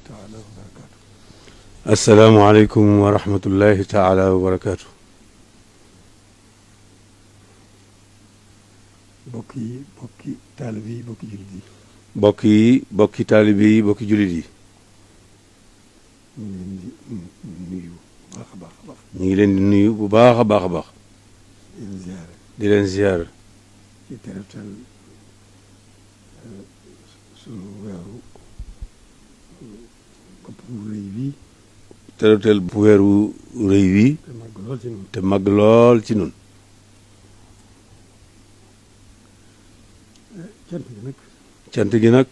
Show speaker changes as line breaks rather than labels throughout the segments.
taala wa barakaatu.
asalaamaaleykum wa rahmatullahi taala wa barakaatu.
bokki taalibe yi bokki jullit yi.
bokki taalibe yi bokki jullit yi.
ñu ngi leen di nuyu bu baax a baax a baax.
ñu ngi leen di nuyu bu baax a baax a baax.
di leen ziyaare.
di leen ziyaar.
ci terutal sunu weeru bopp bu rëy bii.
terutal bu weeru rëy wi.
te màgg lool ci ñun.
te màgg lool ci nun.
cant gi nag.
cant gi nag.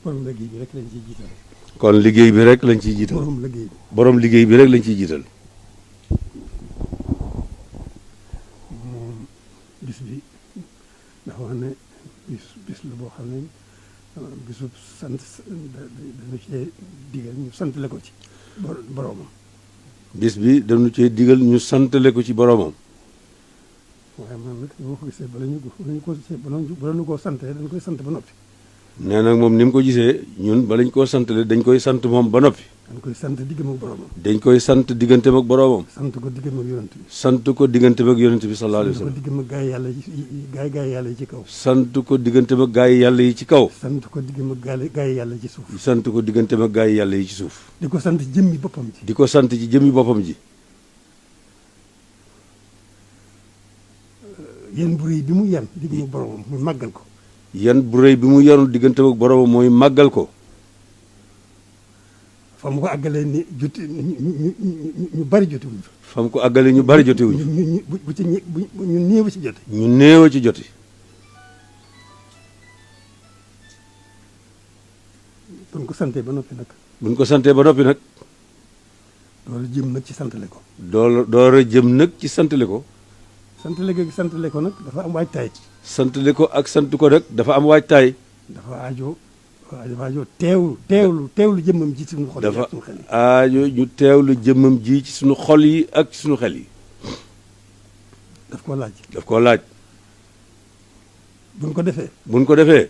borom liggéey bi rek lañ ciy jiital.
kon liggéey bi rek lañ ciy jiital.
borom liggéey bi.
borom liggéey bi rek lañ ciy jiital.
moom bis bi dafa wax ne bis la boo xam ne bisu sant dañu cee digal ñu santale ko ci boromam.
bis bi dañu cee digal ñu santale ko ci boromam.
waaye man nag ni ma ko gisee bala ñu koo santee dañ koy sant ba noppi.
nee nag moom ni mu ko gisee ñun bala ñu koo santale dañ koy sant moom ba noppi.
dañ koy sant diggam ak boromam.
dañ koy sant digganteem ak boromam.
sant ko diggam ak yonent bi.
sant ko digganteem ak yonent bi sallallahu alayhi wa
sant ko
sallam.
diggam ak gaay yàlla gaay yàlla yi ci kaw.
sant ko digganteem ak gaay yàlla yi ci kaw.
sant ko diggam ak gaay yàlla ci suuf.
sant ko digganteem ak gaay yàlla yi ci suuf.
di ko sant jëmmi boppam ci.
di ko sant ci jëmmi boppam ji.
yéen bu rëy bi mu yan diggam ak boromam mu màggal ko.
yan bu rëy bi mu yarul digganteem ak boromam mooy màggal ko.
fa mu ko àggalee ni jotti ñu bari jotiwuñ fa.
fa mu ko àggale ñu bari jotewuñ.
bu ci ñu néew ci jote.
ñu néew ci joti.
buñ ko santee ba noppi nag.
buñ ko santee ba noppi nag.
loolu jëm nag ci santale ko.
door a jëm nag ci santale ko.
santale ko nag dafa am waajtaay.
santale ko ak sant ko nag dafa am waajtaay.
dafa aajo teewlu jëmmam ji ci suñu xol yi
dafa
ak suñu xel yi.
aajo ñu teewlu jëmmam ji ci suñu xol yi ak ci suñu xel yi.
daf koo laaj.
daf koo laaj.
buñ ko defee.
buñ ko defee.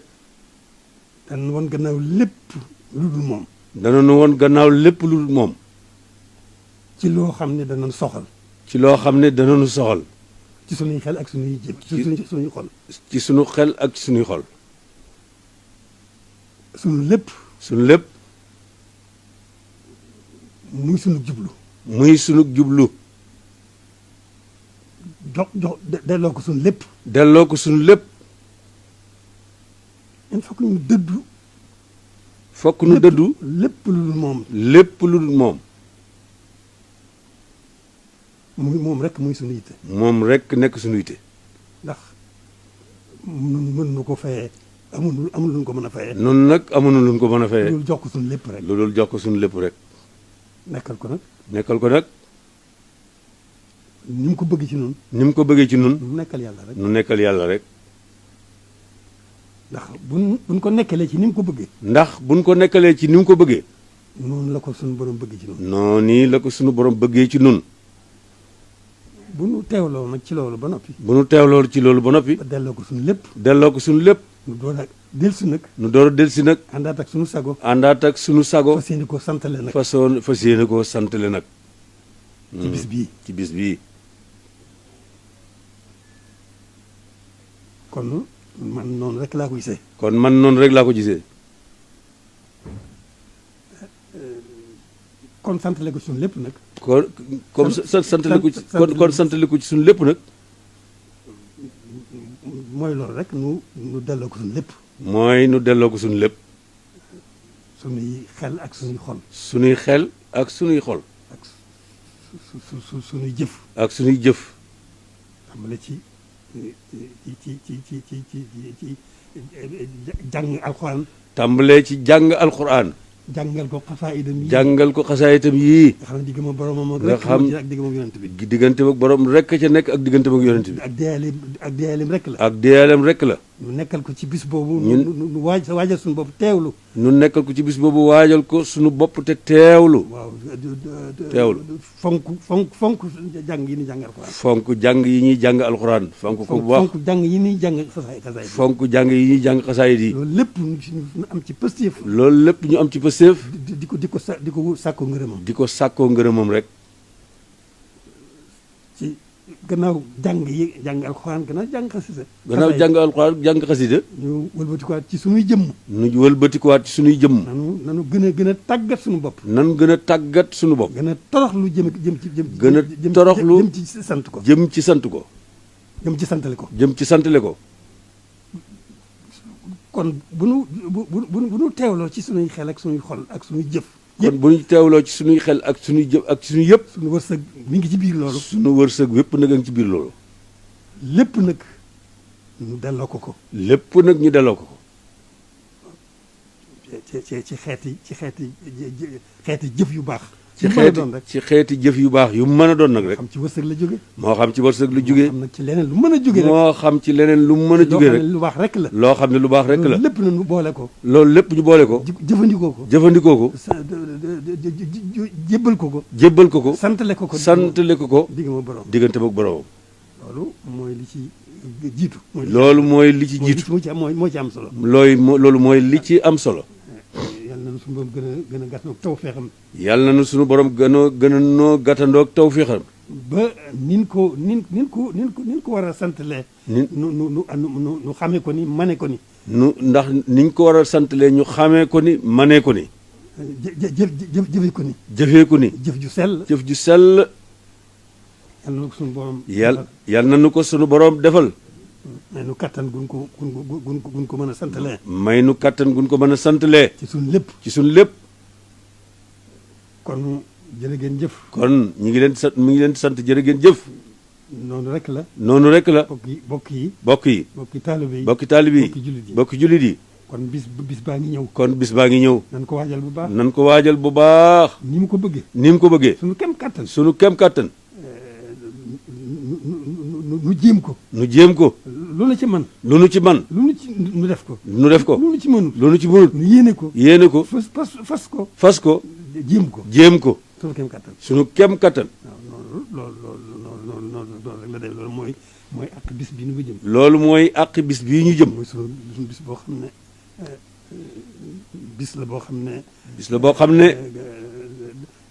danañ woon gannaaw lépp lu dul moom.
dana nu woon gannaaw lépp lu dul moom.
ci loo xam ne danañ soxal.
ci loo xam ne dana nu soxal.
ci suñuy xel ak suñuy jëm. suñuy xol.
ci suñu xel ak ci suñuy xol.
suñu lépp.
suñu lépp.
muy suñu jublu.
muy suñu jublu.
delloo ko suñu lépp.
delloo ko suñu lépp.
il faut que ñu dëddu.
fokk nu dëddu.
lépp lu dul moom.
lépp lu dul moom.
moom rek muy suñu yitte.
moom rek nekk suñu yitte.
ndax mën nu ko fayee amul lu ñu ko mën a fayee.
noonu nag amuñu luñ ko mën a fayee.
loolu jox ko suñu lépp rek.
loolu jox ko suñu lépp rek.
nekkal ko nag.
nekkal ko nag.
ni mu ko bëgg ci nun
ni mu ko bëggee ci nun
nu nekkal yàlla rek.
nu nekkal yàlla rek.
ndax buñ ko nekkalee ci ni mu ko bëggee.
ndax buñ ko nekkalee ci ni mu ko bëggee.
noonu la ko suñu borom bëgg ci nun
noonu nii la ko suñu borom bëggee ci nun
bu nu teewloo nag ci loolu ba noppi.
bu nu teewloo ci loolu ba noppi.
ba delloo ko suñu lépp.
delloo ko suñu lépp.
nu door a dellusi nag.
nu door a dellusi nag.
àndaat ak suñu sago.
àndaat ak suñu sago.
fas yéene koo santale nag.
fas yéene koo santale nag.
ci bis bii.
ci bis bii.
kon man noonu rek laa ko gisee.
kon man noonu rek laa ko gisee.
kon santale ko suñu lépp nag.
kon comme santale ko ci kon santale ko ci suñu lépp nag.
mooy loolu rek nu delloo ko suñu lépp.
mooy nu delloo ko suñu lépp.
suñuy xel ak suñuy xol.
suñuy xel ak suñuy xol.
ak suñuy jëf.
ak suñuy jëf.
tàmbale ci jàng alxuraan.
tàmbalee ci jàng alxuraan.
jàngal ko xasaayidam yi.
jàngal ko xasaayitam yii.
nga xam ne diggam ak boromam
nga xam
ak diggam ak yonent bi.
diggante ak borom rek ca nekk ak diggante ak yonent bi.
ak deyaaleem rek la.
ak deyaaleem rek la.
nu nekkal ko ci bis boobu.
ñun
nu waajal suñu bopp teewlu.
nu nekkal ko ci bis boobu waajal ko suñu bopp te teewlu.
waaw
teewlu
fonk jàng yi ñuy jàng alxuraan.
fonk jàng yi ñuy jàng alxuraan. fonk ko bu baax
fonk jàng yi ñuy jàng xasaay.
fonk jàng yi ñuy jàng xasaayid yi.
loolu lépp ñu am ci pësteef.
loolu lépp ñu am ci pësteef.
di ko sàkkoo ngërëmam.
di ko sàkkoo ngërëmam rek.
ci gannaaw jàng alxuraan gannaaw jàng xasida.
gannaaw jàng alxuraan jàng xasida.
ñu wëlbatikuwaat ci sunuy jëmm.
ñu wëlbatikuwaat ci sunuy jëmm.
nanu gën a tàggat suñu bopp.
nan gën a tàggat suñu bopp.
gën a toroxlu jëm ci
gën a toroxlu
jëm ci sant ko.
jëm ci sant ko.
jëm ci santale ko.
jëm ci santale ko.
kon bu nu teewloo ci sunuy xel ak sunuy xol ak sunuy jëf.
kon bu ñu teewloo ci sunuy xel ak sunuy jëf ak sunuy yëpp.
sunu wërsëg mi ngi ci biir loolu.
sunu wërsëg wépp nag a ngi ci biir loolu.
lépp nag ñu delloo ko.
lépp nag ñu delloo ko.
ci xeeti jëf yu baax.
ci xeeti jëf yu baax yu mën a doon nag rek.
xam ci wërsëg la jóge.
moo xam ci wërsëg lu jóge.
moo xam ci leneen lu mën a jóge rek.
moo xam ci leneen lu mën a jóge rek.
lu baax rek la.
loo xam ne lu baax rek la.
loolu lépp na ñu boole ko.
loolu lépp ñu boole ko.
jëfandikoo ko.
jëfandikoo ko.
jébbal ko ko.
jébbal ko ko.
santale ko ko.
santale ko ko.
diggante ak
boromam.
loolu mooy li ci jiitu.
loolu mooy li ci jiitu.
moo ci am solo.
loolu mooy li ci am solo.
yàlla na suñu borom gën a gàttandoog tawfeexam.
yàlla na suñu borom gën a noo gàttandoog tawfeexam.
ba nin ko war a santalee. nu xamee ko ni mane ko ni.
ndax niñ ko war a santalee ñu xamee ko ni manee ko ni.
jëfee ko ni.
jëfee ko ni.
jëf ju sell.
jëf ju sell.
yàlla na ko suñu borom.
yàlla na nu ko suñu borom defal.
may nu kattan gun ko mën a santalee.
may nu kattan gun ko mën a santalee.
ci suñ lépp.
ci suñ lépp.
kon jërë ngeen jëf.
kon ñu ngi leen di sant mi ngi leen di sant jërë ngeen jëf.
noonu rek la.
noonu rek la.
bokk yi. bokki taalibe yi.
bokki taalibe yi. bokki jullit yi.
kon bis baa ngi ñëw.
kon bis baa ngi ñëw.
nan ko waajal bu baax.
nan ko waajal bu baax.
ni mu ko bëggee.
ni mu ko bëggee.
sunu kem kattan.
sunu kem kattan.
nu jéem ko.
nu jéem ko.
lu nu ci man.
lu nu ci man.
nu def ko.
nu def ko.
lu nu ci mënut.
lu nu ci mënut.
nu yéene ko.
yéene ko.
fas ko.
fas ko.
jéem ko.
jéem ko.
sunu kem kattan.
sunu kem kattan.
waaw loolu rek la def loolu mooy àq bis bi ñu jëm.
loolu mooy àq bis bii ñu jëm.
mooy sunu bis boo xam ne bis la boo xam ne.
bis la boo xam ne.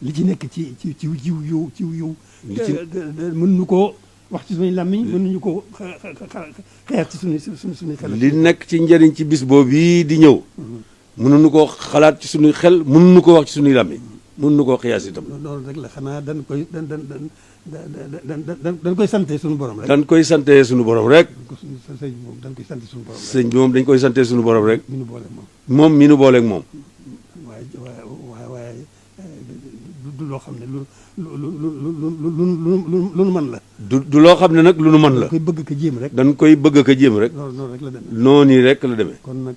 li ci nekk ci yiw li ci mën nu koo wax ci suñuy làmmiñ mën nañu ko xeer ci suñuy xel.
li nekk ci njëriñ ci bis boobu bii di ñëw. mënuñu koo xalaat ci suñuy xel mënuñu ko wax ci suñuy làmmiñ mënuñu koo xiyaas itam.
loolu rek la xanaa dañ koy sante suñu borom rek.
dañ koy sante suñu borom rek.
sëñ bi moom dañ koy sante suñu borom rek.
sëñ bi moom dañ koy sante suñu borom rek.
mi nu booleeg moom.
moom mi nu booleeg moom.
waaye du loo xam ne lu mën la.
du loo xam ne nag lu nu mën la.
dañ koy bëgg ko jéem rek.
dañ koy bëgg ko jéem rek.
noonu rek la demee.
noonu rek la demee.
kon nag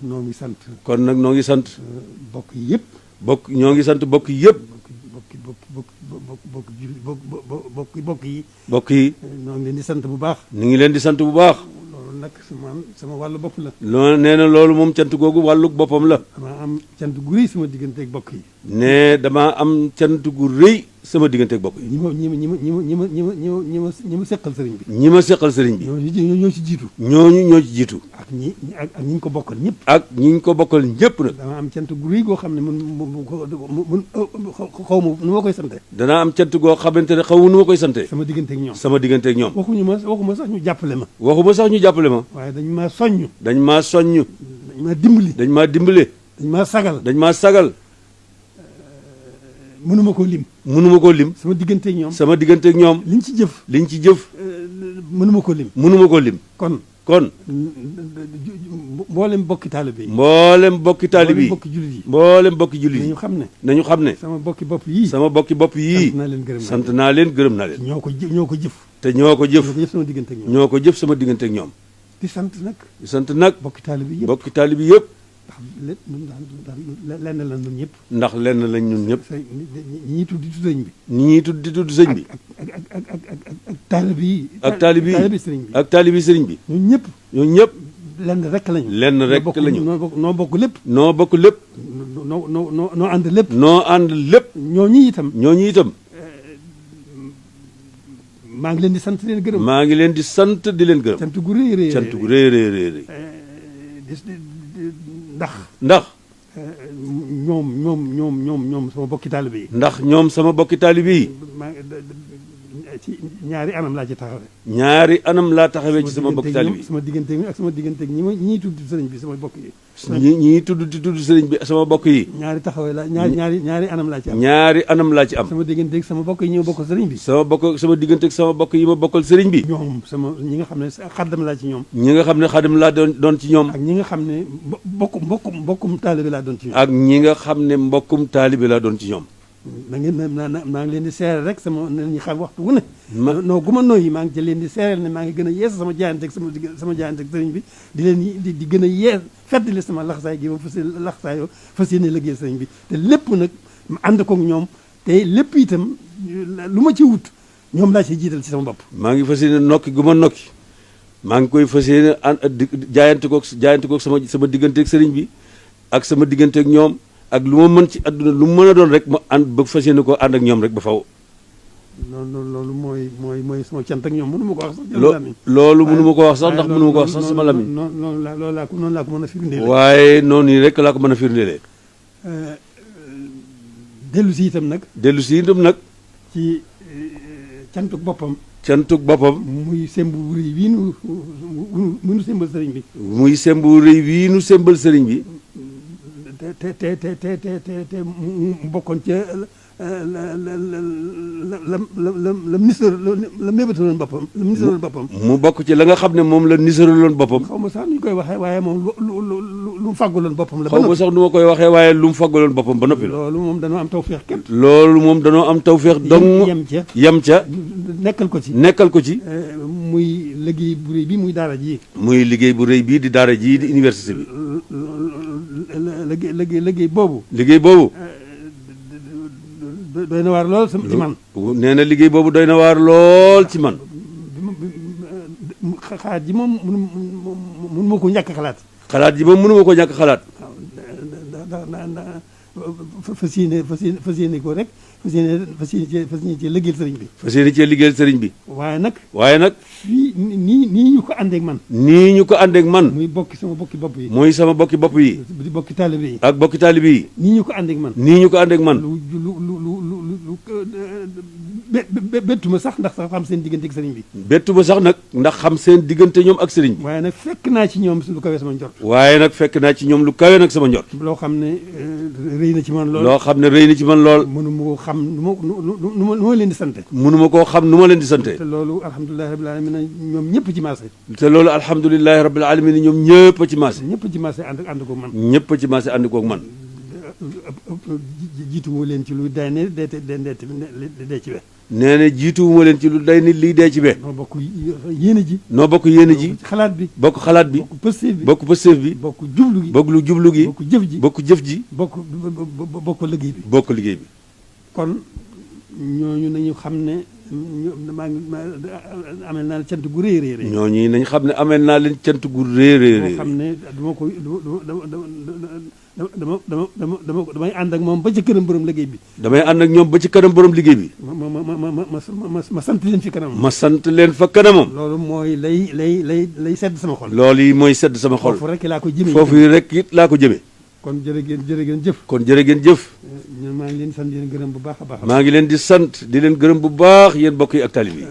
noo ngi sant.
kon nag noo ngi sant.
bokk yëpp.
ñoo ngi sant bokk yëpp.
bokk yi.
bokk yi.
ñoo ngi leen di sant bu baax.
ñu ngi leen di sant bu baax.
loolu nag sama wàllu bopp la.
loolu nee na loolu moom cant googu wàllu boppam la.
damaa am cant gu rëy sama diggante ak bokk yi.
ne damaa am cant gu rëy sama diggante ak bokk yi.
ñi ma seqal sëriñ bi.
ñi ma seqal sëriñ bi.
ñoo ci jiitu.
ñoo ci jiitu.
ak ñi ñu ko bokkal ñëpp.
ak ñi ñu ko bokkal ñëpp nag.
damaa am cant gu rëy goo xam ne xaw ma nu ma koy sante.
danaa am cant goo xamante ne xaw ma nu ma koy sante.
sama diggante ak ñoom.
sama diggante ak ñoom.
waxuma sax ñu jàppale ma.
waxuma sax ñu jàppale ma.
waaye dañ maa soññ.
dañ maa soññ.
dañ maa dimbali.
dañ maa dimbale.
dañ maa sagal.
dañ maa sagal.
mënuma koo lim.
mënuma koo lim.
sama diggante ak ñoom.
sama diggante ak ñoom.
liñ ci jëf.
liñ ci jëf.
mënuma koo lim.
mënuma koo lim. kon.
mboolem bokki taalibe yi.
mboolem bokki taalibe yi.
mboolem bokki jullit yi.
nañu xam ne.
sama bokki bopp yii.
sama bokki bopp yii. sant naa leen gërëm naa leen.
ñoo ko jëf.
te ñoo ko jëf.
sama diggante ak ñoom.
ñoo ko jëf sama diggante ak ñoom.
di sant
nag.
bokki taalibe yëpp.
bokki taalibe yëpp.
ndax lenn la ñun ñëpp.
ndax lenn lañ ñun ñëpp.
ñi tudd di tudd sëñ bi.
ñi tudd di tudd sëñ bi.
ak taalibe yi.
ak taalibe yi
sëriñ bi.
ak taalibe sëriñ bi.
ñun ñëpp.
ñun ñëpp.
lenn rek lañu.
lenn rek lañu.
noo bokk lépp.
noo bokk lépp.
noo ànd lépp.
noo ànd lépp.
ñooñu itam.
ñooñu itam.
maa ngi leen di sant di leen gërëm.
maa ngi leen di sant di leen gërëm.
sant gu rëy rëy.
sant gu rëy rëy rëy. ndax.
ñoom sama bokki taalibe yi.
ndax ñoom sama bokki taalibe yi.
ci ñaari anam laa ci taxawee.
ñaari anam laa taxawee ci sama bokki taalibe yi.
sama digganteeg ak sama digganteeg ñi tudd sëriñ bi sama bokk yi.
ñi tudd sëriñ bi sama bokk yi.
ñaari taxawee la ñaari anam laa ci am.
ñaari anam laa ci am.
sama digganteeg sama bokk yi ñi ma bokkal sëriñ bi.
sama digganteeg sama bokk yi ma bokkal sëriñ bi.
ñoom ñi nga xam ne xaddam laa ci ñoom.
ñi nga xam ne xaddam laa doon ci ñoom.
ak ñi nga xam ne mbokkum taalibe laa doon ci ñoom.
ak ñi nga xam ne mbokkum taalibe laa doon ci ñoom.
maa ngi leen di seeral rek nañu xam waxtu wu ne. noo gu ma nooyi maa ngi ci leen di seeral ne maa ngi gën a yees sama jaayanteeg sama jaayanteeg sëriñ bi di leen di gën a yees feddali sama laxsaay gi ma fas yéene liggéey sëriñ bi te lépp nag ma ànd koog ñoom te lépp itam lu ma ci wut ñoom laa ci jiital ci sama bopp.
maa ngi fas yéene nokki gu ma nokki maa ngi koy fas yéene jaayante koog sama digganteeg sëriñ bi ak sama digganteeg ñoom ak lu ma mën ci àdduna lu mu mën a doon rek ma ànd ba fas yéene koo ànd ak ñoom rek ba faw.
loolu mooy sama cant ak ñoom mënu ma ko wax sax.
loolu mënu ma ko wax sax ndax mënu ma ko wax sax sama lamiñ.
noonu laa ko mën a firndeelee.
waaye noonu yi rek laa ko mën a firndeelee.
dellu si itam nag. ci cantuk boppam.
cantuk boppam.
muy sembu rëy wii nu sembal sëriñ bi.
muy sembu rëy wii nu sembal sëriñ bi.
te mu bokkoon ca la mébétaloon boppam la nisaraloon boppam.
mu bokk ci la nga xam ne moom la nisaraloon boppam.
xaw ma sax nu ñu koy waxee waaye moom lu mu fàggaloon boppam la.
xaw ma sax nu ma koy waxee waaye lu mu fàggaloon boppam ba noppi la.
loolu moom danoo am tawféex képp.
loolu moom danoo am tawféex dong. yem ca.
nekkal ko ci.
nekkal ko ci.
muy liggéey bu rëy bi muy daara ji.
muy liggéey bu rëy bii di daara ji di université bi.
liggéey boobu.
liggéey boobu.
doy na waar lool ci man.
nee na liggéey boobu doy na waar lool ci man.
xalaat ji moom mënu ma ko ñàkk xalaat.
xalaat ji moom mënu ma ko ñàkk xalaat.
fas yéene ko rek fas yéene cee liggéeyal sëriñ bi.
fas yéene cee liggéeyal sëriñ bi. waaye nag.
fii nii ñu ko àndeek man.
nii ñu ko àndeek man.
muy sama bokki bopp yi.
muy sama bokki bopp yi.
di bokki taalibe yi.
ak bokki taalibe yi.
nii ñu ko àndeek man.
nii ñu ko àndeek man.
bettuma sax ndax xam seen diggante ak sëriñ bi.
bettuma sax nag ndax xam seen diggante ñoom ak sëriñ bi.
waaye nag fekk naa ci ñoom lu kawe sama njort.
waaye nag fekk naa ci ñoom lu kawe nag sama njort.
loo xam ne rëy na ci man lool.
loo xam ne rëy na ci man lool.
mënuma koo xam nu ma leen di sante.
mënuma koo xam nu ma leen di sante.
te loolu alhamdulilahi rabbil alamin ñoom ñëpp ci maase.
te loolu alhamdulilahi rabbil alamin ñoom ñëpp ci maase.
ñëpp ci maase ànd koog man.
ñëpp ci maase ànd koog man.
jiituwuma leen ci lu day ne dee ci we.
nee na jiituwuma leen ci lu day ni lii dee ci we.
noo bokk yéene ji.
noo bokk yéene ji.
xalaat bi.
bokk xalaat bi.
bokk pësteef bi.
bokk pësteef bi.
bokk jublu gi.
bokk lu jublu gi.
bokk jëf ji.
bokk jëf ji.
bokk liggéey bi.
bokk liggéey bi.
kon ñooñu nañu xam ne maa ngi amel naa cant gu rëy rëy.
ñooñu nañu xam ne amel naa leen cant gu rëy rëy.
moo xam ne damay ànd ak moom ba ci kanam borom liggéey bi.
damay ànd ak ñoom ba ci kanam borom liggéey bi.
ma sant leen fi kanamam.
ma sant leen fa kanamam.
loolu mooy lay sedd sama xol.
loolu yi mooy sedd sama xol.
foofu rek laa ko jëmee.
foofu rek it laa ko jëmee.
kon jërë ngeen jëf.
kon jërë ngeen jëf.
maa ngi leen di sant di leen gërëm bu baax a baax.
maa ngi leen di sant di leen gërëm bu baax yéen mbokk yi ak taalibe yi.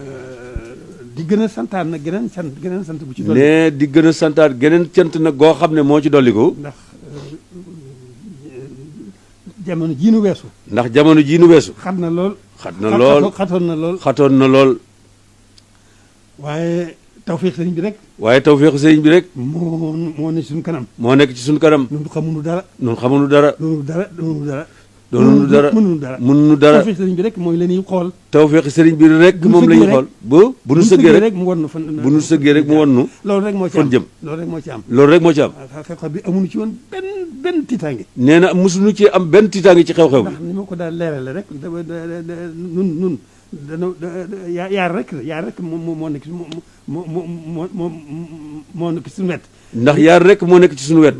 di gën a santaat nag geneen sant bu ci dolli.
ne di gën a santaat geneen cant nag goo xam ne moo ci dolliku.
ndax jamono jii nu weesu.
ndax jamono jii nu weesu.
xat na lool. xatoon na lool.
xatoon na lool.
waaye tawfeex sëriñ bi rek.
waaye tawfeexu sëriñ bi rek.
moo ne ci suñu kanam.
moo nekk ci suñu kanam.
ñun xamuñu dara.
ñun xamuñu dara.
mënuñu dara.
mënuñu dara.
tawfeex sëriñ bi rek mooy la ñuy xool.
tawfeexu sëriñ bi rek moom la ñuy xool. bu nu sëggee rek
mu won nu fan.
bu nu sëggee rek mu won nu.
loolu rek moo ci am
fan jëm.
loolu rek moo ci am.
loolu rek moo ci am.
xew-xew bi amuñu ci woon benn tiitaange.
nee na mosuñu ci am benn tiitaange ci xew-xew bi.
ndax ni ma ko daal leerale rek nun danoo yaar rek moo nekk moo nekk suñu wet.
ndax yaar rek moo nekk ci suñu wet.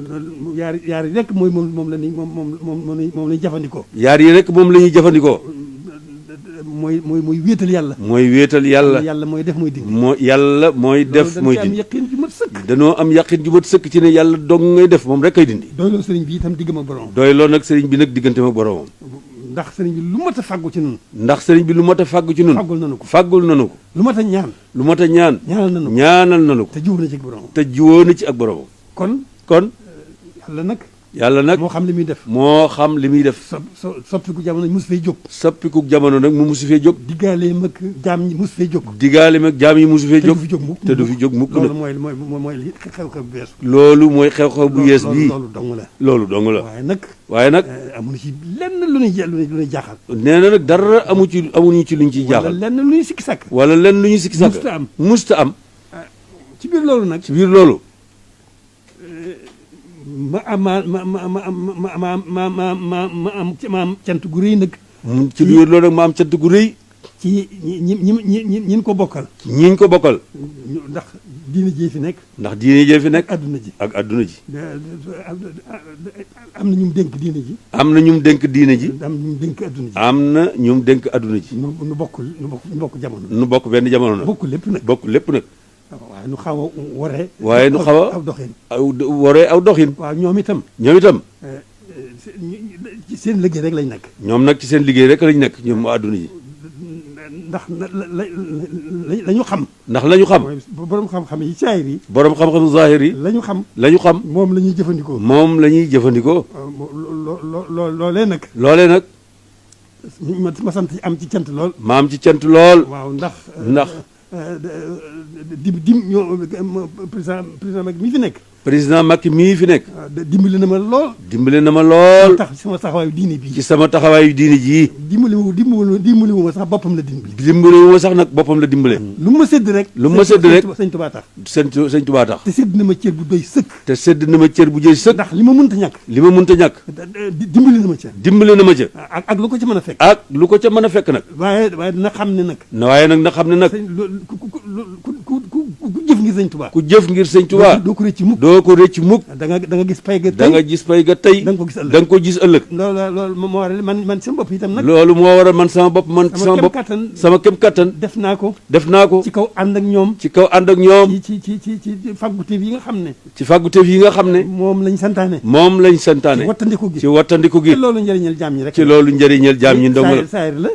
yaar yi rek mooy moom la ñuy moom la ñuy jëfandikoo.
yaar yi rek moom la ñuy jëfandikoo.
mooy wéetal yàlla.
mooy wéetal yàlla.
yàlla mooy def mooy dindi.
yàlla mooy def mooy dindi.
am yaqin ju mat sëkk.
danoo am yaqin ju mat sëkk ci ne yàlla dong ngay def moom rek kay dindi.
doyloo sëriñ bi itam diggam ak boromam.
doyloo nag sëriñ bi nag diggante ak boromam.
ndax sëriñ bi lu mat a fàggu ci nun.
ndax sëriñ bi lu mat a fàggu ci nun.
fàggul nanu ko
fàggul nanu ko.
lu mat a ñaan.
lu mat a ñaan.
ñaanal nanu ko
te
jiw na ci ak boromam.
te jiwoo na ci ak boromam. kon yàlla nag
moo xam li muy def.
moo xam li muy def.
soppiku jamono mosu fee jóg.
soppiku jamono nag mu mosu fee jóg.
diggaale mag jaam ñi mosu fee jóg.
diggaale mag jaam yi mosu fee jóg.
te du fi jóg mukk
nag.
loolu mooy xew-xew bu yees.
loolu mooy xew-xew bu yees bii.
loolu dong la.
waaye nag.
amuñu ci lenn lu ñuy jaaxal.
nee na nag dara amuñu ci luñ ciy jaaxal.
wala lenn lu ñuy sikki sàkk.
wala lenn lu ñuy sikki sàkk. musta am.
ci biir loolu nag.
ci biir loolu.
ma am cant gu rëy nag.
ci biir loolu nag ma am cant gu rëy.
ci ñin ko bokkal.
ñiñ ko bokkal.
ndax diine jee fi nekk.
ndax diine jee fi nekk.
adduna ji
ak adduna ji.
am na ñu dénk diine ji.
am na ñu dénk diine ji.
am na ñu dénk adduna ji.
am na ñu dénk adduna ji.
nu bokk jamono.
nu bokk benn jamono nag.
bokk lépp nag.
bokk lépp nag.
waaye nu xaw a waree.
waaye nu xaw a
aw doxin.
waree aw doxin.
waaw ñoom itam. ci seen liggéey rek lañ nekk.
ñoom nag ci seen liggéey rek lañ nekk ñoom adduna ji.
ndax la ñu xam.
ndax la ñu xam.
borom xam-xam yi saahir yi.
borom xam-xam zahir yi.
la ñu xam.
la ñu xam.
moom la ñuy jëfandikoo.
moom la ñuy jëfandikoo.
loolee nag.
loolee nag.
ma sant am ci cant lool.
ma am ci cant lool.
waaw ndax. président Macky mii fi nekk.
président Macky mii fi nekk.
dimbali na ma lool.
dimbali na ma lool.
tax sama taxawaayu diine bi.
ci sama taxawaayu diine jii.
dimbali wu ma sax boppam la dimbali.
dimbali wu ma sax nag boppam la dimbale.
lu ma sédd rek. sëñ Tuubaa tax.
sëñ Tuubaa tax.
te sédd na ma cër bu doy sëkk.
te sédd na ma cër bu doy sëkk.
ndax li ma mënta ñàkk. dimbali na ma ca. dimbali na ma ca. ak lu ko ca mën a fekk.
ak lu ko ca mën a fekk nag.
waaye na xam ne nag.
waaye nag na xam ne nag.
ku jëf ngir sëñ Tuubaa.
ku jëf ngir sëñ Tuubaa.
doo ko rëcc mukk.
doo ko rëcc mukk.
da nga gis pay ga tey.
da nga gis pay ga tey.
da nga ko gis ëllëg.
da nga ko gis ëllëg.
loolu moo waral man sama bopp itam nag.
loolu moo waral man sama bopp sama kem kattan.
def naa ko.
ci
kaw ànd ak ñoom.
ci kaw ànd ak ñoom.
ci fàgguteef yi nga xam ne.
ci fàgguteef yi nga xam ne.
moom lañ santaane.
ci wattandiku gi.
ci loolu njëriñal jaam ñi rek.
ci loolu njëriñal jaam ñi ndong la.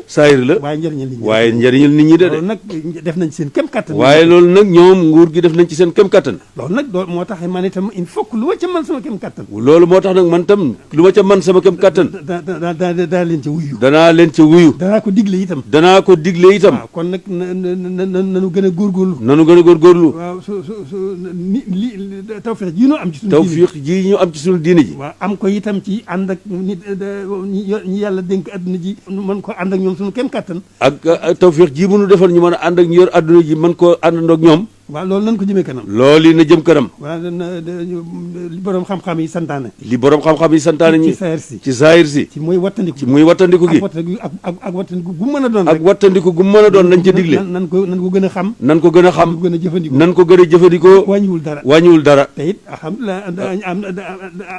saayir la.
waaye
njëriñal nit ñi de.
loolu nag def nañ seen kem kattan.
waaye loolu nag ñoom nguur gi def nañ ci seen kem kattan.
loolu nag moo tax man itam il faut que lu ma ca mën sama kem kattan.
loolu moo tax nag man tam lu ma ca mën sama kem kattan.
danaa leen ca wuyu. danaa ko digle itam.
waaw
kon nag nanu gën a góorgóorlu. waaw tawfiix ji ñu am ci suñu diine
tawfiix ji ñu am ci suñu diine ji.
waaw am ko itam ci ànd ak nit ñi yàlla dénk adduna ji mën ko ànd ak ñoom suñu kem kattan.
ak tawfiix ji bu ñu defal ñu mën a ànd ak ñu yor adduna ji mën koo àndandoo ak ñoom.
waaw loolu nañ ko jëmee kanam.
loolu yi na jëm kanam.
waaw li borom xam-xam yi santaane.
ci saayir si.
ci muy wattandiku
gi.
ak wattandiku gu mën a doon rek.
ak wattandiku gu mën a doon lañ ca digle.
nan ko gën a xam.
nan ko gën a xam. nan ko gën a jëfandikoo. wàññiwul dara.
te it alhamdulilah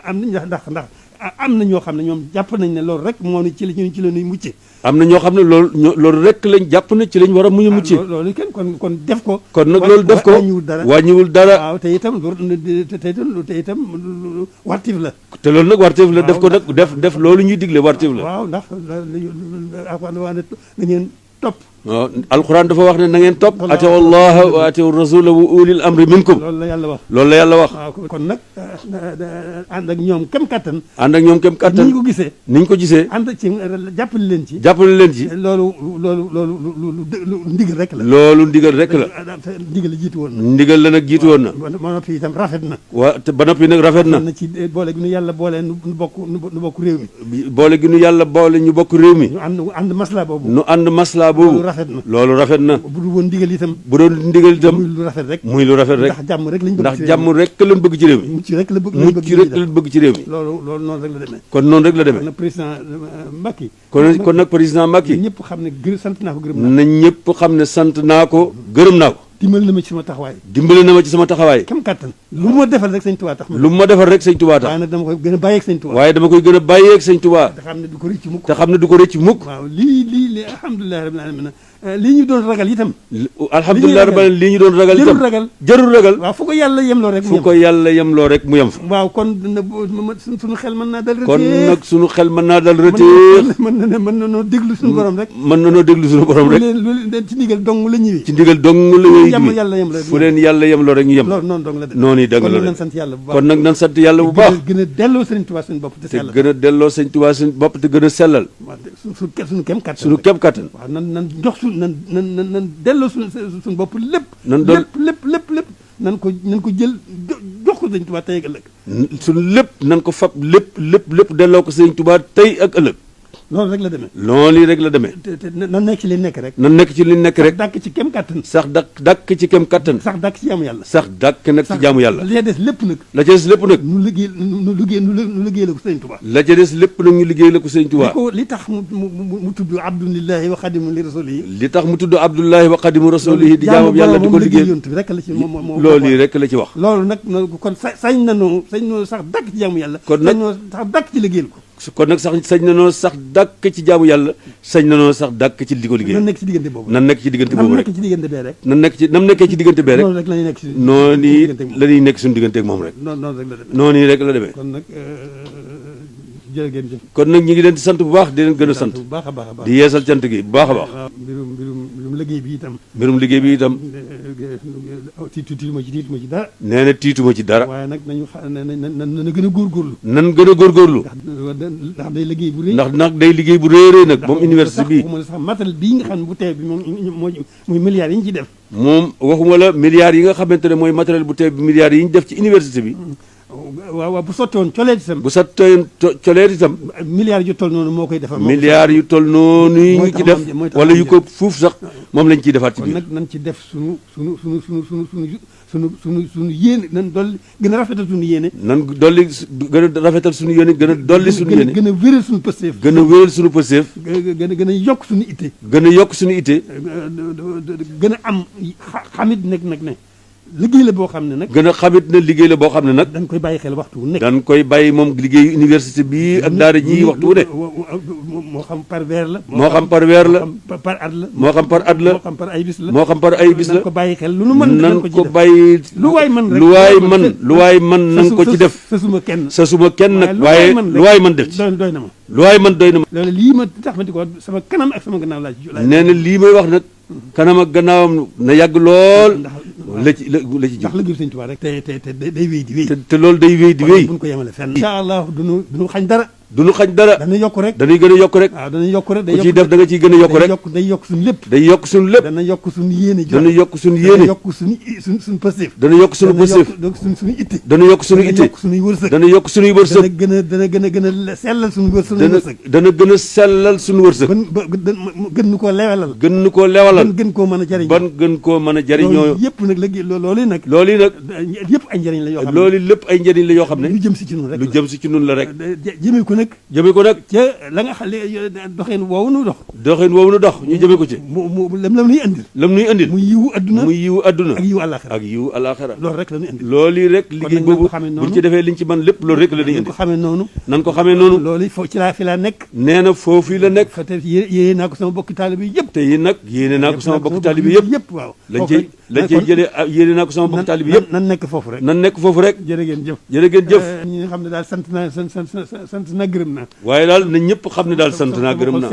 am na ndax am na ñoo xam ne ñoom jàpp nañ ne loolu rek moo ci la ñuy mucce.
am na ñoo xam ne loolu rek lañ jàpp ne ci lañ war a muñ a mucce.
loolu kenn kon def ko.
kon nag loolu def ko wàññiwul dara.
waaw te itam wartif la.
te loolu nag wartif la def ko nag def loolu ñuy digle wartif la.
waaw ndax nga ngeen topp.
waaw alquran dafa wax ne na ngeen topp. atew allah wa atew rasula wa ulil amri minkum.
loolu la
yàlla wax.
waaw kon nag ànd ak ñoom kem kattan.
ni ñu ko gisee.
ànd ci jàppale leen ci. loolu lu ndigal rek la. ndigal la jiitu woon na.
ndigal la nag jiitu woon na.
ba noppi itam rafet na.
ba noppi nag rafet na.
ci boole gi nu yàlla boole nu bokk réew mi.
boole gi nu yàlla boole ñu bokk réew mi.
ñu ànd maslaa boobu.
nu ànd maslaa boobu.
rafet na.
loolu rafet na.
bu dul woon ndigal itam.
bu doon ndigal itam.
muy lu rafet rek.
muy lu rafet rek.
ndax jàmm rek lañ bëgg.
ndax jàmm rek lañ bëgg ci réew mi.
mucc rek la bëgg.
mucc rek lañ bëgg ci réew mi.
loolu noonu rek la demee.
kon noonu rek la demee.
kon nag président Macky.
kon nag président Macky.
ñëpp xam ne sant naa ko gërëm naa ko.
na ñëpp xam ne sant naa ko gërëm naa ko.
dimbali na ma ci sama taxawaay.
dimbali na ma ci sama taxawaay.
kam kàttan lu ma defal rek sëñ Tuubaa tax.
lu ma defal rek sëñ Tuubaa tax.
waaye nag dama koy gën a bàyyeeg sëñ Tuubaa.
waaye dama koy gën a bàyyeeg sëñ Tuubaa.
te xam ne du ko rëcc mukk.
te xam ne du ko rëcc mukk.
waaw lii alhamdulilah rabbil alamin lii ñu doon ragal itam.
alhamdulilah rabbil alamin lii ñu doon ragal itam. jarul ragal.
waaw fu ko yàlla yemloo rek.
fu ko yàlla yemloo rek mu yem fa.
waaw kon suñu xel mën naa dal rëteex.
kon nag suñu xel mën naa dal rëteex.
mën na noo déglu suñu borom rek.
mën na noo déglu suñu borom rek.
lu leen ci ndigal dong la ñëwee.
ci ndigal dong la ñuy
yàlla yem la
fu leen yàlla yemloo rek ñu yem.
loolu noonu dong la de.
noonu yi dëgg la
kon nag sant yàlla bu baax.
kon nag nan sant yàlla bu baax.
gën a delloo Sëriñ Tuubaa suñu bopp te sellal.
te gën a delloo Sëriñ Tuubaa suñu bopp te gën a sellal.
suñu kem kattan.
suñu kem kattan.
waaw nan jox nan delloo suñu bopp lépp.
nan doon
lépp nan ko jël jox ko Sëriñ Tuubaa tey ak ëllëg.
suñu lépp nan ko fab lépp delloo ko Sëriñ Tuubaa tey ak ëllëg.
loolu rek la demee.
loolu rek la demee.
te nan nekk ci li nekk rek.
nan nekk ci li nekk rek.
sax dàkk ci kem kattan.
sax dàkk ci kem kattan.
sax dàkk ci jaamu yàlla.
sax dàkk nag ci jaamu yàlla.
la ca des lépp nag.
la ca des lépp nag.
nu liggéey la ko Sëriñ Tuubaa.
la ca des lépp nag ñu liggéey la ko Sëriñ Tuubaa.
li tax mu tudd abdulillahi wa xadimu li rasulihi.
li tax mu tudd abdullahi wa xadimu rasulihi di jaamu yàlla di ko liggéey. loolu yi rek la ci wax.
loolu nag kon sañ nañoo sax dàkk ci jaamu yàlla.
kon nag
sañ nañoo sax dàkk ci liggéeyal ko.
kon nag sañ nanoo sax dàkk ci jaamu yàlla sañ nanoo sax dàkk ci di ko liggéey.
nan nekk ci diggante boobu.
nan nekk ci diggante boobu rek.
nan nekk ci diggante bee rek.
nam nekkee ci diggante bee rek.
noonu rek la ñuy nekk ci
noonu la ñuy nekk suñu diggante ak moom rek.
noonu rek la demee.
noonu rek la demee.
kon nag jërë ngeen jëf.
kon nag ñu ngi leen di sant bu baax di leen gën a sant.
bu baax a baax a baax
di yeesal cant gi bu baax a baax.
mbirum liggéey bi itam.
mbirum liggéey bi itam.
tiituma ci dara.
nee na tiituma ci dara.
waaye nag nañu na gën a góorgóorlu.
nan gën a góorgóorlu.
ndax day liggéey bu rëy.
ndax day liggéey bu réeree nag moom université bi.
waxuma la sax matériel bii nga xam ne bu teew bi moom muy milliards yi ñu ci def.
moom waxuma la milliards yi nga xamante ne mooy matériel bu teew bi milliards yi ñu def ci université bi.
waaw bu sotti woon coleet itam.
bu sotti woon coleet itam.
milliards yu toll noonu moo koy defar.
milliards yu toll noonu yi ñu ci def wala yu ko fuuf sax moom lañ ciy defaat ci biir.
kon nag nañ ci def sunu yéene nan dolli gën a rafetal sunu yéene.
nan dolli gën a rafetal sunu yéene gën a dolli sunu yéene.
gën a wéral sunu pësteef.
gën a wéral sunu pësteef.
gën a yokk sunu itte.
gën a yokk sunu itte.
gën a am xamit nag ne. liggéey la boo xam ne nag.
gën a xamit ne liggéey la boo xam ne nag.
dañ koy bàyyi xel waxtu wu nekk.
dañ koy bàyyi moom liggéeyu université bi ak daara ji waxtu wu ne.
moo xam par weer la.
moo xam par weer la.
par at la.
moo xam par at la.
moo xam par ay bis la.
moo xam par ay bis la.
nañ ko bàyyi xel lu nu mën
nañ ko bàyyi.
lu waay mën rek
lu waay mën nañ ko ci def.
sa suma kenn
nag waaye lu waay mën def ci.
doy na ma.
lu waay mën doy na ma.
loolu lii ma tax ma di ko sama kanam ak sama gannaaw laa ci.
nee na lii may wax nag. kanam ak gannaawam na yàgg lool. la ci
ndax liggéeyu Sëñ Tuubaa rek. te day wéy di wéy.
te loolu day wéy di wéy.
buñ ko yemale fenn. incha allah duñu xañ dara.
duñu xañ dara.
dañuy yokk rek.
dañuy gën a yokk rek.
waaw dañuy yokk rek.
ku ciy def da nga ciy gën a yokk rek.
day yokk suñu lépp.
day yokk suñu lépp.
dana yokk suñu yéene.
dana yokk suñu yéene.
dana yokk suñu pësteef.
dana yokk suñu pësteef.
suñu itte.
dana yokk suñu itte.
dana yokk suñuy wërsëg.
dana yokk suñuy wërsëg.
dana gën a sellal suñu wërsëg.
dana gën a sellal suñu wërsëg.
gën nu koo lewalal.
gën nu koo lewalal.
gën koo mën a jariñ.
ban gën koo mën a jariñoo.
loolu yëpp nag loolu nag.
loolu yi nag.
yëpp ay njëriñ la yoo xam ne.
loolu lépp ay njëriñ la yoo xam ne.
lu jëm si ci ñun rek
lu jëm si ci ñun la rek.
jëmee ko nag.
jëmee ko nag.
ca la nga xam doxin woowu nu dox.
doxin woowu nu dox ñu jëmee ko ci.
mu lam nuy andil.
lam nuy andil.
muy yiwu adduna.
muy yiwu adduna.
ak yiwu àllaaxira.
ak yiwu àllaaxira.
loolu rek la ñuy andil.
loolu yi rek liggéey boobu buñ ci defee liñ ci mën lépp loolu rek la ñuy andi.
nan ko xamee noonu.
nan ko xamee noonu.
loolu fi laa nekk.
nee na foofu la nekk.
te yéene naa ko sama bokki taalibe yëpp.
te yi nag yéene naa ko sama bokki taalibe yëpp.
waaw
lañ cey jëlee yéene naa ko sama bokki taalibe yëpp.
nan nekk foofu rek.
nan nekk foofu rek.
jërë ngeen jëf.
jërë ngeen jëf.
ñi nga xam ne daal sant naa gërëm naa.
waaye daal na ñëpp xam ne daal sant naa gërëm naa.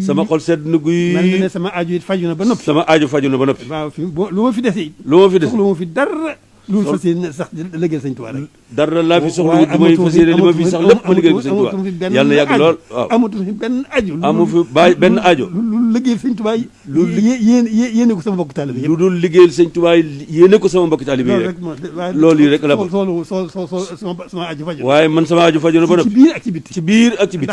sama xol sedd na guy.
mel na ne sama aajo it faju na ba noppi.
sama aajo faju na ba noppi.
waaw lu ma fi dese.
lu ma fi dese
lu ma fi dara. loolu fas yéene sax liggéeyal Sëñ Tuubaa rek.
dara laa fi soxla wut may fas yéene li ma fi sax lépp ma liggéey ko sëñ Tuubaa yàlla na yàgg lool waaw
amatu fi benn aju
amu fi benn aajo
lu liggéey sëñ Tuubaa yéene ko sama mbokk taalibe yi
lu dul liggéeyal sëñ Tuubaa yéene ko sama mbokk taalibe yi rek loolu yi rek la
sama aju faju
waaye man sama aju faju na ba
ci biir ak ci bitti
ci biir ak ci bitti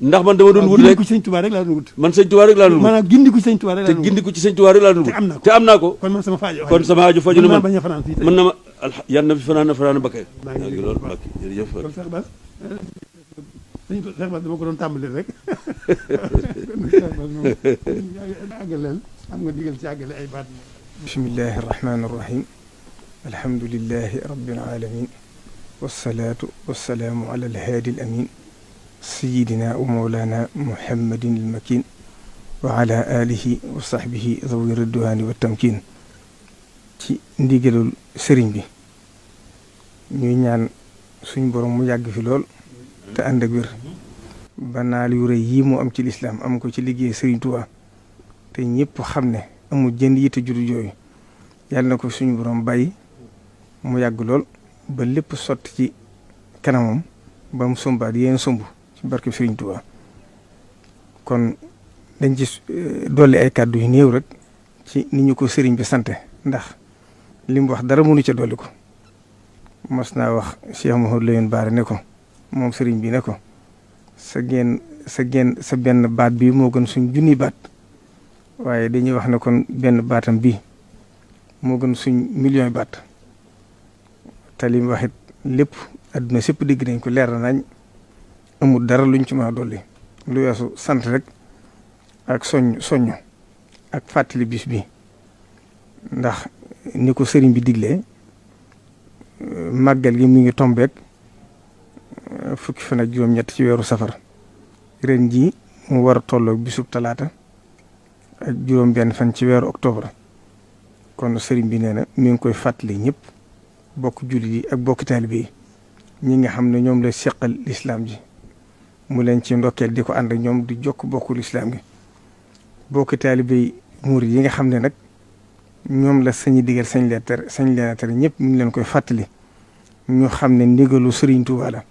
ndax man dama doon wut rek
rek
ko sëñ Tuubaa rek laa doon wut
man sëñ Tuubaa rek laa doon wut
maanaam gindi ko sëñ Tuubaa rek laa doon wut
te gindi ko ci sëñ Tuubaa rek laa doon wut te am naa ko
kon man sama
aju faju na man
bañ a fanaan fii
mën na ma yàlla na fi fanaan ba kay ngi loolu Mbàkke jërëjëf
kon Cheikh Bass Cheikh Bass dama ko doon tàmbali rek àggaleel am nga digal ci àggale ay baat
bismillahi irrahmani irrahim alhamdulilahi rabbil alamin wasalaatu wasalaamu ala alhaadi al amin sayidina wa mawlana muhammadin almakin wa ala alihi wa sahbihi zawi ridwaani wa tamkin ci ndigalul sëriñ bi ñuy ñaan suñ borom mu yàgg fi lool te ànd ak wér ba naal yu rëy yii mu am ci lislaam am ko ci liggéey sëriñ Tuubaa te ñëpp xam ne amul jënd yitte juru jooyu yàlla na ko suñu borom bàyyi mu yàgg lool ba lépp sotti ci kanamam ba mu sombaat yéen somb ci barke sëriñ Tuubaa kon dañ ci dolli ay kàddu yu néew rek ci ni ñu ko sëriñ bi sante ndax li mu wax dara mënu ca dolli ko mas naa wax Cheikh Mouhamadou Lamine Bara ne ko moom sëriñ bi ne ko sa benn baat bi moo gën suñ junni baat waaye dañuy wax ne kon benn baatam bii moo gën suñ million baat te li mu wax it lépp adduna sépp dégg nañ ko leer nañ amul dara luñ ci mën a dolli lu weesu sant rek ak soññ ak fàttali bis bi ndax ni ko sëriñ bi diglee màggal gi mu ngi tombeek fukki fan ak juróom-ñett ci weeru safar ren jii mu war a tolloog bisub talaata ak juróom-benn fan ci weeru octobre kon sëriñ bi nee na mi ngi koy fàttali ñëpp bokk jullit yi ak bokk taalibe yi ñi nga xam ne ñoom la seqal lislaam ji mu leen ci ndokkeel di ko ànd ak ñoom di jokk bokku lislaam gi bokk taalibe yi murid yi nga xam ne nag ñoom la sañi digal sañ leen a tere ñëpp ñu ngi leen koy fàttali ñu xam ne ndigalu Sëriñ Tuubaa la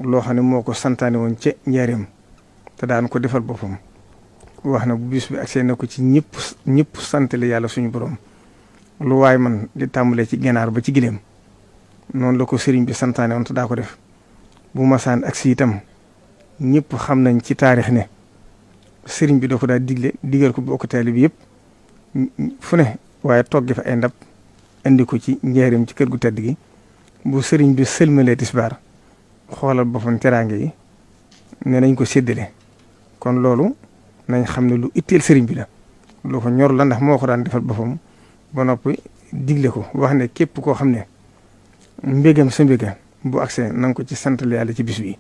loo xam ne moo ko santaane woon ca njaareem te daan ko defal boppam wax na bu bis bi agsee na ko ci ñëpp santale yàlla suñu borom lu waay man di tàmbalee ci ganaar ba ci gileem noonu la ko sëriñ bi santaane woon te daa ko def bu masaan agsi itam ñëpp xam nañ ci taarix ne sëriñ bi da ko daa digal ko bokk taalibe bi yëpp fu ne waaye togge fa ay ndab indi ko ci njaareem ci kër gu tedd gi bu sëriñ bi sëlmalee tisbaar xoolal boppam teraange yi ne nañ ko séddale kon loolu nañ xam ne lu itteel sëriñ bi la lu ko ñor la ndax moo ko daan defal boppam ba noppi digle ko wax ne képp koo xam ne mbégam sa mbéga bu agsee na nga ko ci santal yàlla ci bis bi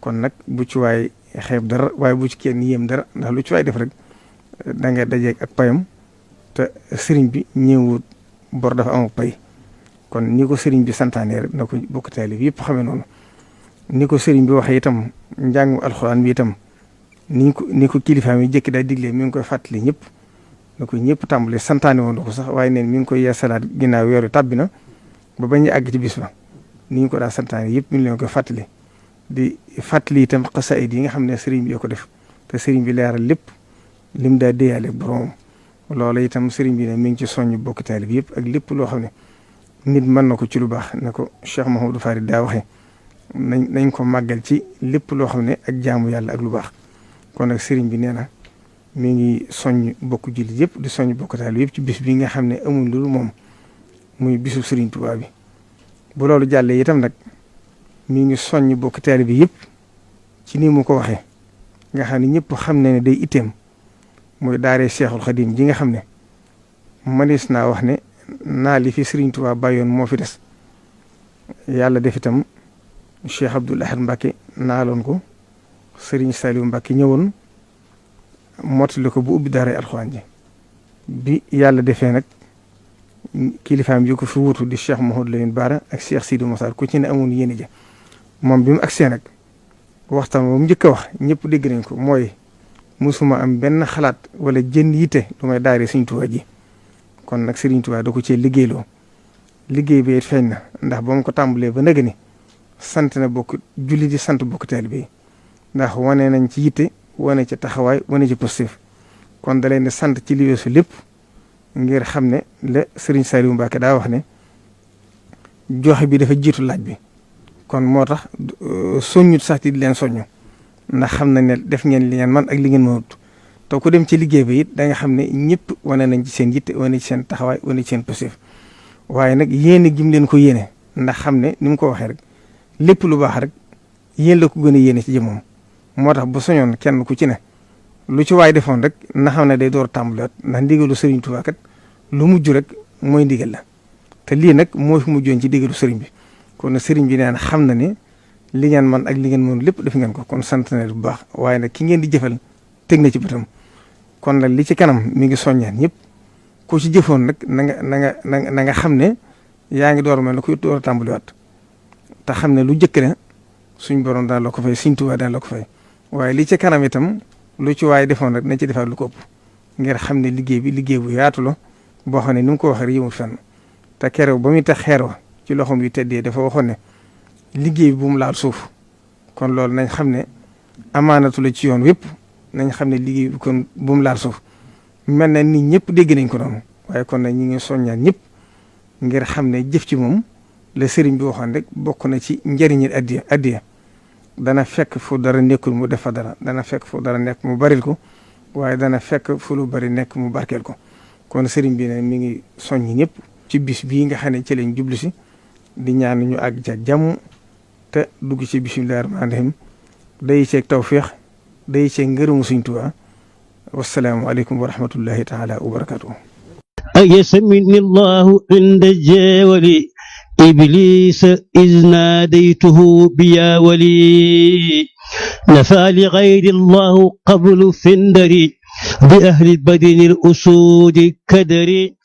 kon nag bu ci waay xeeb dara waaye bu ci kenn yéem dara ndax lu ci waay def rek da ngay dajeeg ak payam te sëriñ bi ñëwut bor dafa amul pay kon ni ko sëriñ bi santaane rek na ko bokk taalib yëpp xamee noonu ni ko sëriñ bi waxee itam njàngu alxuraan bi itam ni ko kilifaam yi jëkki daa diglee mi ngi koy fàttali ñëpp na ko ñëpp tàmbale santaane woon na ko sax waaye neen mi ngi koy yeesalaat ginnaaw weeru tàbbi na ba bañ a àgg ci bis ba ni ñu ko daa santaane yëpp mi ngi leen koy fàttali di fàttali itam xasaayid yi nga xam ne sëriñ bi yoo ko def te sëriñ bi leeral lépp lim daa déyaale boromam loolu itam sëriñ bi ne mi ngi ci soññ bokk taalib yëpp ak lépp loo xam ne nit mën na ko ci lu baax ne ko Cheikh Mouhamadou Farid daa waxee nañ ko màggal ci lépp loo xam ne ak jaamu yàlla ak lu baax kon nag sëriñ bi nee na mi ngi soññ bokk jullit yëpp di soññ bokk taalib yëpp ci bis bi nga xam ne amul lu moom muy bisu sëriñ Tuubaa bi bu loolu jàllee itam nag mi ngi soññ bokk taalib bi yëpp ci ni mu ko waxee nga xam ne ñëpp xam ne day itteem mooy daaree Seexul Xadim ji nga xam ne manis naa wax ne naa li fi sëriñ Tuubaa bàyyoon moo fi des yàlla def itam Cheikh Abdoul Ahad Mbacke naaloon ko sëriñ Saliou Mbacke ñëwoon mottali ko bu ubbi daaree alxuraan ji bi yàlla defee nag kilifaam yi ko fi wuutu di Cheikh Mouhamadou Lamine Bara ak Cheikh Sidou Mossar ku ci ne amoon yéene ja moom bi mu agsee nag waxtaan ba mu njëkk a wax ñëpp dégg nañ ko mooy musuma am benn xalaat wala jën yitte lu may daaree Sëriñ Tuubaa ji kon nag Sëriñ Tuubaa da ko cee liggéeyloo liggéey bi it feeñ na ndax ba mu ko tàmbalee ba nëgë ni sant na bokk julli di sant bokk taalibe yi ndax wane nañ ci yitte wane ci taxawaay wane ci positif kon da leen di sant ci li weesu lépp ngir xam ne la Serigne Saliou Mbacké daa wax ne joxe bi dafa jiitu laaj bi kon moo tax soññut sax di leen soññu ndax xam nañ ne def ngeen li ngeen man ak li ngeen mënut te ku dem ci liggéey bi it da nga xam ne ñëpp wane nañ ci seen yitte wane ci seen taxawaay wane ci seen positif waaye nag yéene gim leen ko yéene ndax xam ne ni mu ko waxee rek lépp lu baax rek yéen la ko gën a yéene ci jëmmam moo tax bu soñoon kenn ku ci ne lu ci waay defoon rek na xam ne day door a tàmbaliwaat ndax ndigalu Serigne Touba kat lu mujj rek mooy ndigal la te lii nag moo fi mujjoon ci ndigalu Serigne bi kon nag Serigne bi nee na xam na ne li ngeen man ak li ngeen mën lépp def ngeen ko kon sant na bu baax waaye nag ki ngeen di jëfal teg na ci bëtam kon nag li ci kanam mi ngi soññaan ñëpp ku ci jëfoon nag na nga xam ne yaa ngi door mel ne kuy door a tàmbaliwaat te xam ne lu jëkk ne suñ borom daan la ko fay Serigne Touba daan la ko fay waaye li ci kanam itam lu ci waaye defoon rek nañ ci defaat lu ko ëpp ngir xam ne liggéey bi liggéey bu yaatu la boo xam ne ni mu ko waxee rek yëmul fenn te keroog ba muy tax xeer wa ci loxoom yu teddee dafa waxoon ne liggéey bi bu mu laal suuf kon loolu nañ xam ne amaanatu la ci yoon wépp nañ xam ne liggéey bi kon bu mu laal suuf mel na nit ñëpp dégg nañ ko noonu waaye kon nag ñi ngi soññaan ñëpp ngir xam ne jëf ci moom la sëriñ bi waxoon rek bokk na ci njëriñi addiya dana fekk fu dara nekkul mu def fa dara dana fekk fu dara nekk mu baril ko waaye dana fekk fu lu bari nekk mu barkeel ko kon sëriñ bi ne mi ngi soññ ñëpp ci bis bii nga xam ne ci lañ jublu si di ñaan ñu àgg ca jàmm te dugg ci bismillaahi rahmaani rahiim day ceeg tawféex day ceeg ngërëmu Sëriñ Tuubaa wassalaamu aleykum wa rahmatullahi taala wa barakaatuh
أيسمني الله عند الجاول إبليس إذ ناديته بيا ولي نفى لغير الله قبل فندري بأهل بدن الأسود كدري